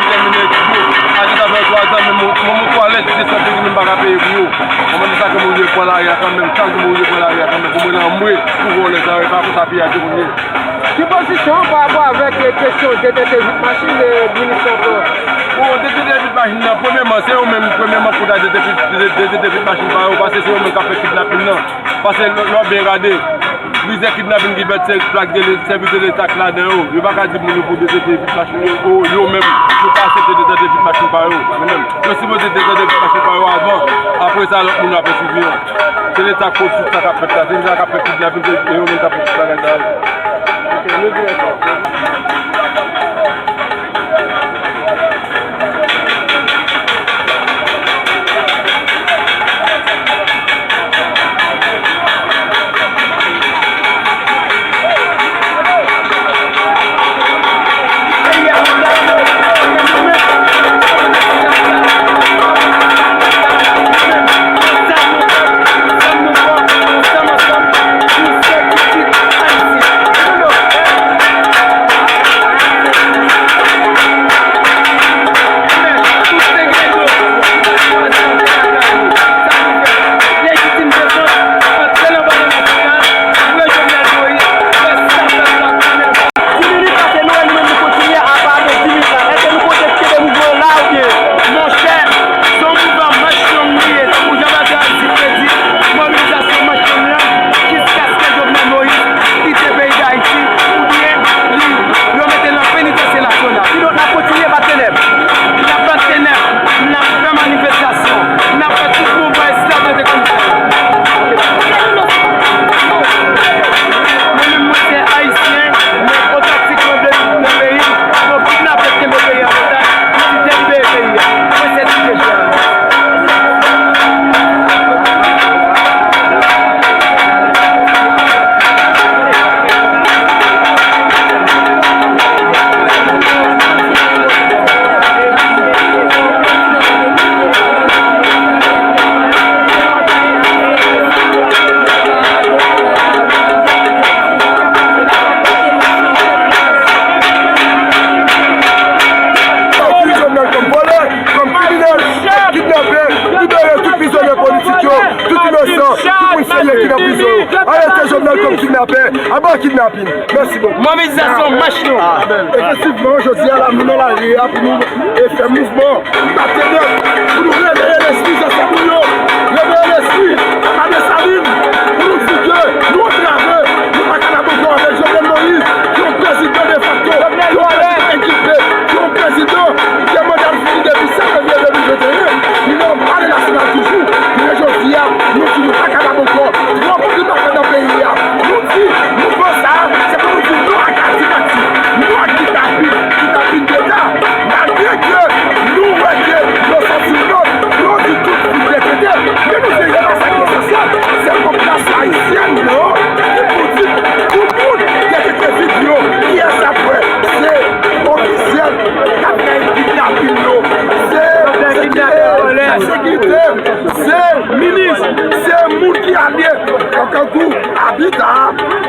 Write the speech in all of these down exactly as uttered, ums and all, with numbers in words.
Tèmine etid yo. Atis sa fè twa zan, men mwen, mwen, mwen twalèt, se sante ki menm pa ka peye pou yo. Mwen di sa ke mwen oblije pran lari a kanmenm, chak jou mwen oblije pran lari a kanmenm, pou mwen nan mwe, pou vòlè sa yo, e pa konsa peyi a te konn ye. Ki pozisyon w pa rapò avèk, eh, kesyon D T T vit machin, eh, minis lan pran? Bon, D T T vit machin nan, premyèman, se yo menm, premyèman, pou ta D T T vit, D T T vit machin pa yo, paske se yo menm k ap fè kidnapin nan. Paske lè, lè w byen gade, plizyè kidnapin ki fèt, se plak de le-, sèvis de leta k ladan yo. Yo pa ka di moun yo pou D T T vit machin yo, o, yo menm, yo pa aksepte D T T vit machin pa yo, yo menm. Yo sipoze D T T vit machin pa yo avan, apre sa, lòt moun yo ap swivi an. Se leta k koz tout sa k ap fèt la, se leta k ap fè kidnapin, se yo menm k ap fè tout bagay sa yo. Ok, nou di sa. Di minit pase, nou wè nou menm nou kontinye a pale di minit la. Èske nou konte kenbe mouvman an la oubyen? Monchè, se yon mouvman manch long li ye. Tankou Jean Bertrand Aristide te di, mobilizasyon manch long lan, jiskaske Jovenel Moïse kite peyi Dayiti, oubyen li, yo mete l nan penitansye nasyonal. Kidonk, n ap kontinye bat tenèb. N ap bat tenèb. N ap fè manifestasyon. N ap fè tout mouvman esklav yo te konn fè. Mwen menm, mwen se Ayisyen, men otantikman de nan peyi m, bon, kidnapè kenbe peyi an otaj, nou di delibere peyi a. Mwen se T J J. Jovenel kòm vòlè, kòm kriminèl, kidnapè, libere tout prizonye politik yo, tout inosan, tout moun serye ki nan prizon yo. Arete Jovenel kòm kidnapè, aba kidnapin. Mèsi bokou. Mobilizasyon manch nou. Efektivman, jodi a la, nou nan lari a pou nou, e, fè mouvman, bat tenèb, pou nou reveye lespri zansèt nou yo, reveye lespri papa Desalin, pou nou di ke nou antrave, nou pa kapab ankò avèk Jovenel Moïse, yon prezidan defakto, yon prezidan ekipe, yon prezidan ki gen manda l fini depi sèt fevriye de mil venteyen, li nan palè nasyonal toujou. Jounen jodi a, nou di nou pa kapab ankò. Twòp kidnapè nan peyi a. Nou di, mouvman sa a, se pou nou di non ak diktatè, non ak kidnapin, kidnapin deta. Malgre ke nou wè ke yo sòti lòd, yo di tout fout dekete, men nou di, e pa sa ki esansyèl, se popilasyon ayisyèn nan ki pou di tout moun dekete vit yo, kiyès ap wè, se ofisyèl k ap bay kidnapin yo, se, se, se sekirite, se minis, se moun ki alye, kankou Abita,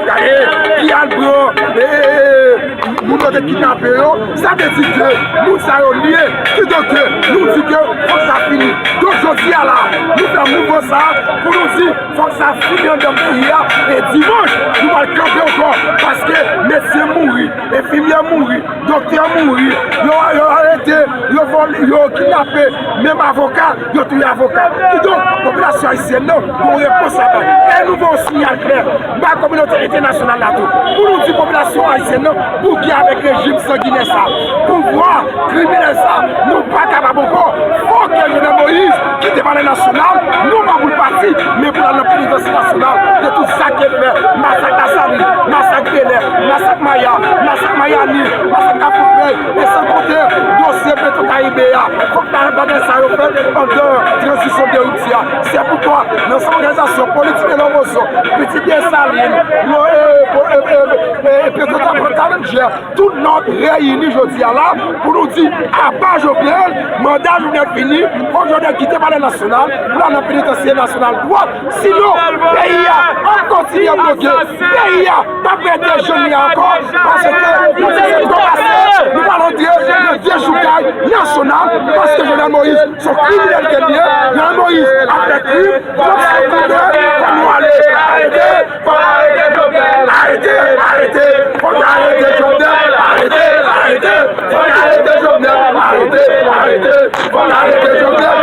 gade, ki al pran, e, e, e, moun yo te kidnape yo, sa vle di ke moun sa yo lye, kidonk nou di ke fòk sa fini. Donk jodi a la, nou fè mouvman sa pou nou di fòk sa fini anndan peyi a, e dimanch, nou pral kanpe ankò, paske medsen mouri, enfimyè mouri, doktè mouri, yo, yo arete, yo vòlè, yo kidnape, menm avoka, yo touye avoka. Kidonk, popilasyon ayisyèn nan, gon repons a bay. E nou voye yon siyal klè ba kominote entènasyonal la tou, pou nou di popilasyon ayisyèn nan, bouke avèk rejim sanginè sa, pouvwa kriminèl sa, nou pa kapab ankò. Fòk Jovenel Moïse kite palè nasyonal, non pa pou l pati, men pou l al nan penitansye nasyonal de tout sa ki fè, masak Lasalin, masak Bèlè, masak Maya, masak Mayani, masak Kafou Krèy, e san konte dosye Petro Caribe a. Fòk bagay sa yo fèt anndan tranzisyon de ripti a. Se poukwa, nan sa òganizasyon politik de Lomoso, pitit Desalin, yo, e, e, e, e, e, Reprezantan Pantaleon Jè, tout nòb reyini jodi a la pou nou di, aba Jovenel, manda Jovenel fini, fòk Jovenel kite Palè Nasyonal pou l al nan Penitansye Nasyonal dwat. Sinon, peyi a ap kontinye bloke. Peyi a p ap rete jan l ye a ankò, paske nou se twò pase, nou pral antre nan dechoukay nasyonal, paske Jovenel Moïse se yon kriminèl ke l ye. Jovenel Moïse ap fè krim, nou ap fè krim, fò nou ale. Arete! Fò n arete Jovenel! Arete! Arete! Fò n arete Jovenel! Arete! Arete! Fò n arete Jovenel! Arete! Arete! Fò n arete Jovenel!